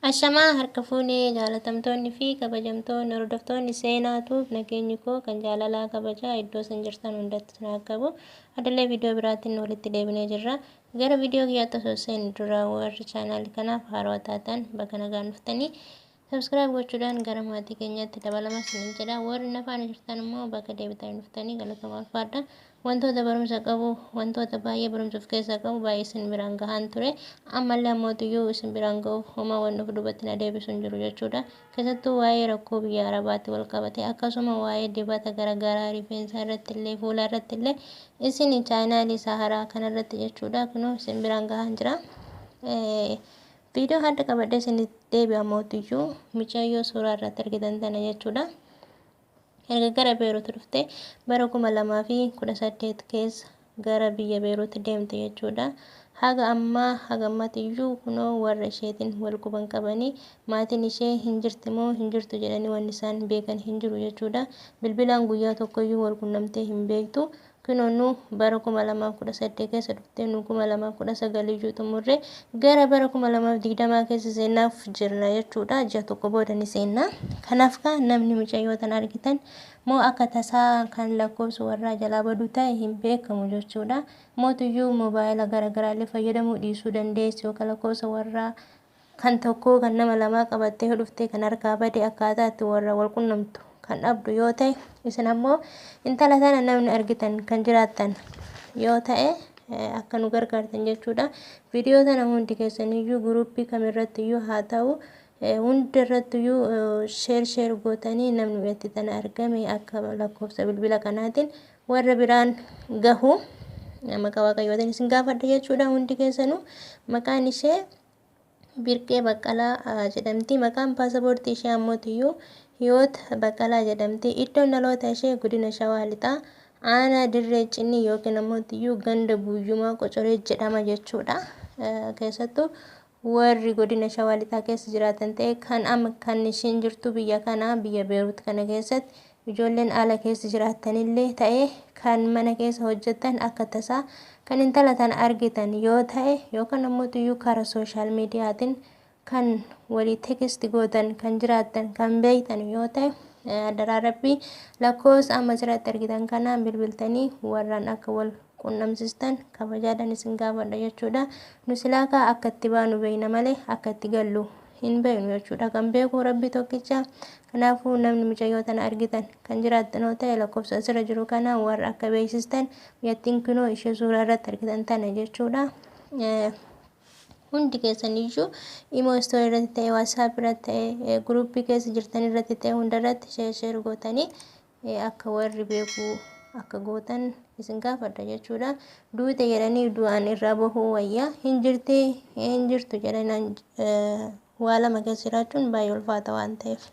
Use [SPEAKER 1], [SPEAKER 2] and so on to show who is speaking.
[SPEAKER 1] Ashamaa harka fuunee jaalatamtoonni fi kabajamtoonni hordoftoonni Seenaa Tube nageenyi koo kan jaalalaa kabajaa iddoo isin jirtan hundatti isin haa qabu. Adallee viidiyoo biraatiin walitti deebinee jirra. Gara viidiyoo kiyyaatti osoo seenu dura warri chaanaalii kanaaf haarawaa taatan baga nagaan dhuftanii Subscribe gochuudhaan gara maatii keenyaatti dabalama isinin jedha. Warri na faana jirtan immoo bakka deebitanii dhuftanii galatoomaa ulfaadha. Wantoota barumsa qabu, wantoota baay'ee barumsa of keessaa qabu baay'ee isin biraan gahaan ture. Ammallee ammootiyyuu isin biraan ga'uuf homaa wanni of duubatti na deebisu hin jiru jechuudha. Keessattuu waa'ee rakkoo biyya Arabaatti wal qabate akkasuma waa'ee dibata garaagaraa rifeensaa irratti illee fuula irratti illee isin chaayinaalii isaa haaraa kanarratti jechuudha. Kunoo isin biraan gahaan jira. Viidiyoo hadha qabadhee isinitti deebi'a mootiyyuu micayyoo suuraa irratti argitan tana jechuudha. Erga gara Beerut dhufte bara 2018 keessa gara biyya Beerut deemte jechuudha. Haga ammaa haga ammatiyyuu kunoo warra isheetiin wal quban qabanii maatiin ishee hin jirti moo hin jirtu jedhanii wanni isaan beekan hin jiru jechuudha. Bilbilaan guyyaa tokkoyyuu wal qunnamtee hin beektu. Kinoo nu bara 2018 keessa dhuftee nu 2019 iyyuu xumurre gara bara 2020 keessa seennaaf jirna jechuudha. Ji'a tokko booda ni seenna. Kanaaf kaa namni mucayyoo tana argitan moo akka tasaa kan lakkoofsa warraa jalaa badu ta'e hin beekamu jechuudha. Mootiyyuu moobaayila garaagaraallee fayyadamuu dhiisuu dandeessi yookaan lakkoofsa warraa kan tokkoo kan nama lamaa qabattee dhuftee kan harkaa bade akkaataa itti warra wal qunnamtu kan dhabdu yoo ta'e isin ammoo intala tana namni argitan kan jiraattan yoo ta'e akka nu gargaartan jechuudha. Viidiyoo tana hundi keessaniyyuu guruppii kamirrattiyyuu haa ta'u hunda irrattiyyuu sheer sheer gootanii namni biratti tana argame akka lakkoofsa bilbila kanaatiin warra biraan gahu maqaa Waaqayyootiin isin gaafadha jechuudha hundi keessanuu. Maqaan ishee Birqee Baqqalaa jedhamti. Maqaan paasapoortii ishee ammootiyyuu Hiyoot Baqqalaa jedhamti. Iddoon dhaloota ishee godina Shawaa Lixaa aanaa Dirree Cinnii yookiin ammootiyyuu ganda Buuyyumaa Qocoree jedhama jechuudha. Keessattuu warri godina Shawaa Lixaa keessa jiraatan ta'e kan amma kan isheen jirtu biyya kana biyya Beerut kana keessatti Ijoolleen ala keessa jiraattanillee ta'e kan mana keessa hojjettan akka tasaa kan intala tana argitan yoo ta'e yookaan ammoo tuyyuu kara sooshaal miidiyaatiin kan walii text gootan kan jiraattan kan beektan yoo ta'e adaraa rabbii lakkoofsa amma asirratti argitan kanaan bilbiltanii warraan akka wal qunnamsistan kabajaadhaan isin gaafadha jechuudha. Nu silaa kaa akka itti baanu beekna malee akka itti gallu hin beeknu jechuudha. Kan beeku Rabbi tokkicha. Kanaafuu namni mucayyoo tana argitan kan jiraattan yoo ta'e lakkoofsa asirra jiru kana warra akka beeksistan mucattiin kunoo ishee suuraa irratti argitan tana jechuudha. Hundi keessan iyyuu imo story irratti ta'e WhatsApp irratti ta'e guruppii keessa jirtan irratti ta'e hunda irratti share share gootanii akka warri beeku akka gootan isin gaafadha jechuudha. Duute jedhanii du'aan irraa bahuu wayya. Hin jirti hin jirtu jedhanii waa lama keessa jiraachuun baay'ee ulfaata waan ta'eef.